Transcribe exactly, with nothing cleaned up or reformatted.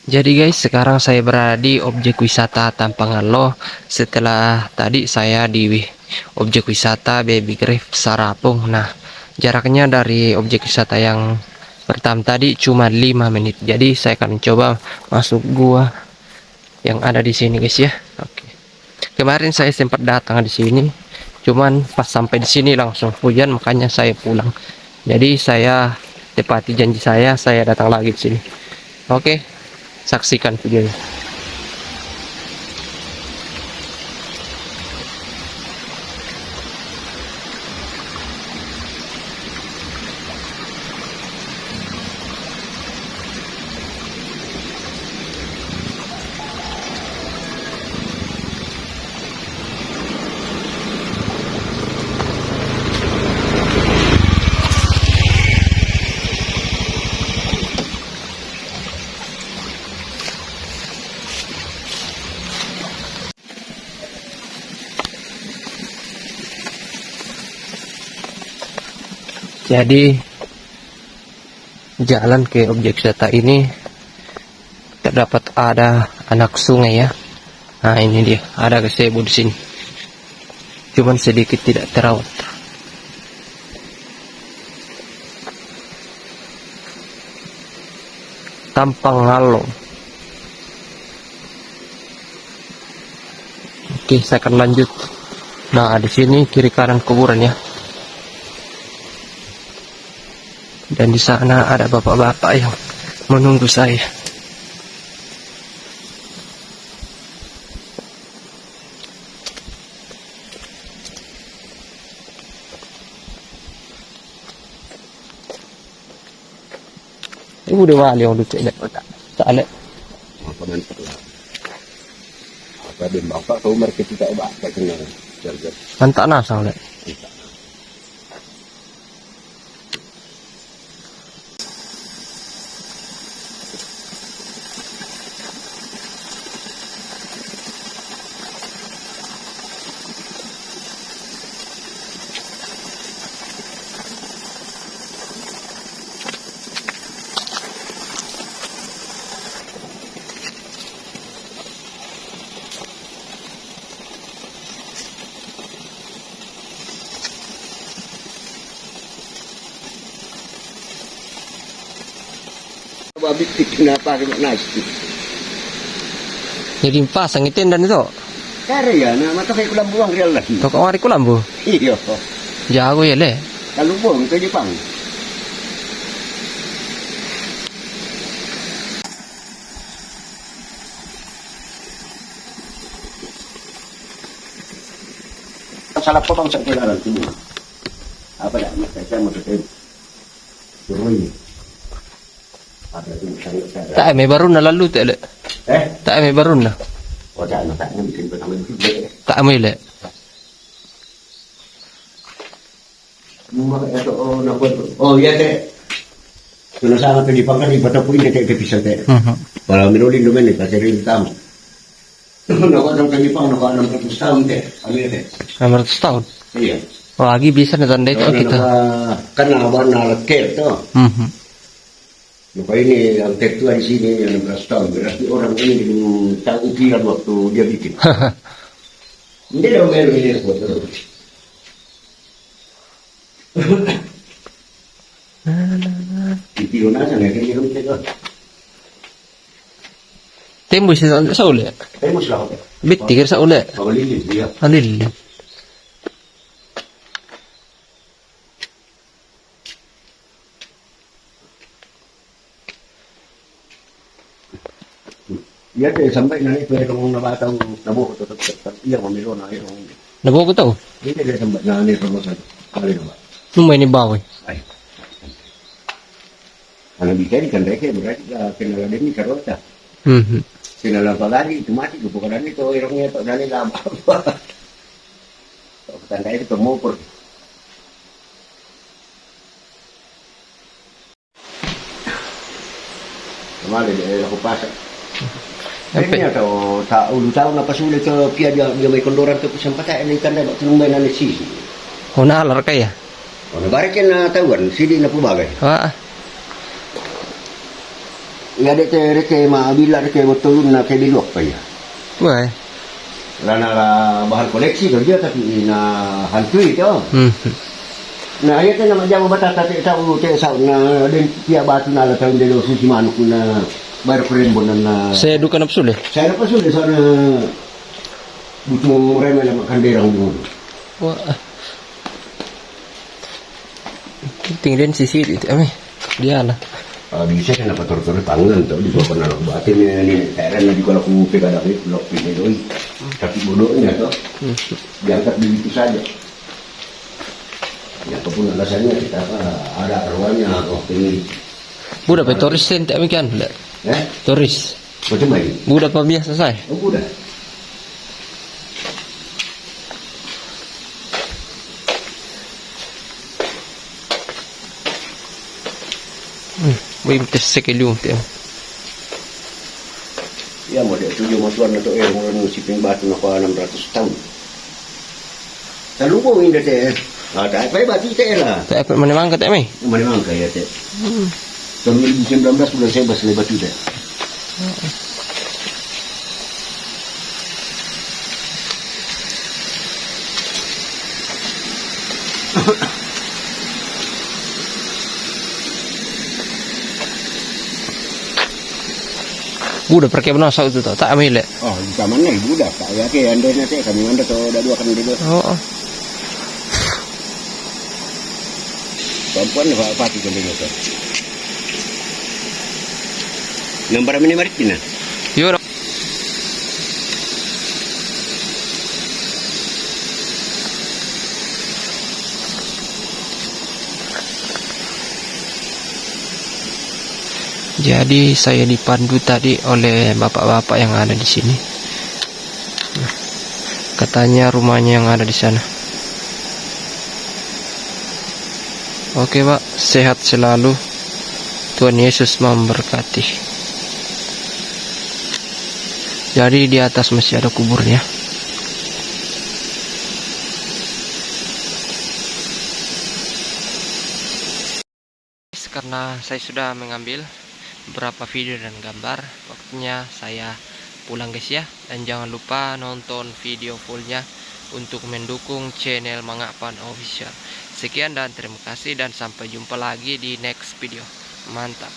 Jadi guys, sekarang saya berada di objek wisata Tampangallo. Setelah tadi saya di wi-, objek wisata Baby Grove Sarapung. Nah, jaraknya dari objek wisata yang pertama tadi cuma lima menit. Jadi saya akan coba masuk gua yang ada di sini guys ya. Oke. Kemarin saya sempat datang di sini, cuman pas sampai di sini langsung hujan, makanya saya pulang. Jadi saya tepati janji saya, saya datang lagi di sini. Oke, saksikan videonya. Jadi, jalan ke objek wisata ini terdapat ada anak sungai ya. Nah, ini dia, ada gazebo di sini. Cuman sedikit tidak terawat. Tampangallo. Oke, saya akan lanjut. Nah, di sini kiri kanan kuburan ya. Dan di sana ada bapak-bapak yang menunggu saya. Ibu dia wali yang lucu, Lek. Tak, Lek. Apa nanti lah. Apa dia bapak tahu mereka tidak bapak kenal. Jaga. Kan tak nasang, Lek. Babi kenapa kena nasi? Jadi pasang itu dan itu. Kare ya, nah, mata kayak kulambu ang real lah. Toko mari kulambu. Iya. Jago ya, Le. Kalau bom ke Jepang. Salah potong satu jalan sini. Apa dah? Saya mau tutup. Turun. Ada tu saya. Tak eme baru na lalu tak, Le. Eh? Tak eme baru na. Oh, tak, tak, tak, tak, tak, tak, tak, tak, Le. Oh, iya, Te. Kalau sama tu di pangkal, di Batapu ini, Te, Te, bisa, Te. Mhm. Kalau Mirolin domen ni, pasal ini tamu. Nak buat dalam kami pang, nak buat enam ratus tahun, Te. Ada, Te. Enam ratus tahun? Iya. Wah, lagi bisa nih tanda itu. Kalau kita nak buat, kan nak buat nak leker tu. Mhm. Maka ini yang tertua di sini, yang enam belas tahun. Berarti orang ini belum tahu ukiran waktu dia bikin. Dia dah main ini, foto. Nah, nah, nah. Iti ko na sa, na kanya kami teka. Tembus sa, sa uli. Tembus lang ako. Bitti ka sa uli. Pagalili, iya. Alili. Iya, Te, sampai na ito, itong nabatang nabuo, ito, ito, ito, iya, mamilo na itong. Nabuo ko to. Hindi, Te, sampai na ito, masal. Kali na ba? Nung may nibawi. Ay. Ano, di kayo, kan, Te, berarti ka, kinala din ni Carlota. Mhm. Kinala pa lagi, tumati, ko po ka na nito, irong niya to, dali lang. Tanda ito, mupor. Kemari dia, aku pasang. Apa? Ini atau tak ulu tahu nak pasuli ke pia dia, dia mai kondoran tu pesan pakai ini kan dah buat kelumbai nani sisi. Oh, na alar kaya? Oh, na barikin na tahuan, sidi na pubagai. Ah. Iya, dek te reke ma bila reke botolun na ke biluak pa iya. Wah. Lana la bahan koleksi to dia, tapi na hantui to. Hmm. Na iya te nama jama batata te tau te sau na den pia batu na la tau de lo susi manuk na bar prembon na. Saya duka napsu le. Saya napsu le sana butuh remeh la makan derang dulu. Wah. Ting den sisi itu ame. Dia lah. Ah, bisa kan apa tor-tor pangan to di bawah na batin ni ni heran lagi kalau ku pe kada pe blok pine doi. Tapi bodohnya to. Hmm. Diangkat begitu saja. Ya apapun alasannya kita apa ada keluarnya waktu ini. Buda pe toris sente ame kan. Eh? Toris. Macam mana? Buda pa biasa saya. Oh, buda. Hmm, wih, tes sekeliung te. Ya, mau dia tujuh matuan atau eh, mau si ping batu nak enam ratus tahun. Talubong inda te. Ah, tak apa batu te lah. Tak apa, mana mangka te mai? Mana mangka ya te. Hmm. Tahun dua ribu sembilan belas bulan saya bas lebat tu te. Buda perke bena sau tu tak, tak ambil le. Oh, zaman ni buda tak ya ke ande na te kami ande tu dah dua kali dulu. Oh, oh. Perempuan ni apa tu kali tu? Nombor mini marit ni. Yo. Jadi saya dipandu tadi oleh bapak-bapak yang ada di sini. Katanya rumahnya yang ada di sana. Oke, Pak, sehat selalu. Tuhan Yesus memberkati. Jadi di atas masih ada kuburnya. Karena saya sudah mengambil beberapa video dan gambar, waktunya saya pulang, guys, ya. Dan jangan lupa nonton video fullnya untuk mendukung channel Mangapan Official. Sekian dan terima kasih dan sampai jumpa lagi di next video. Mantap.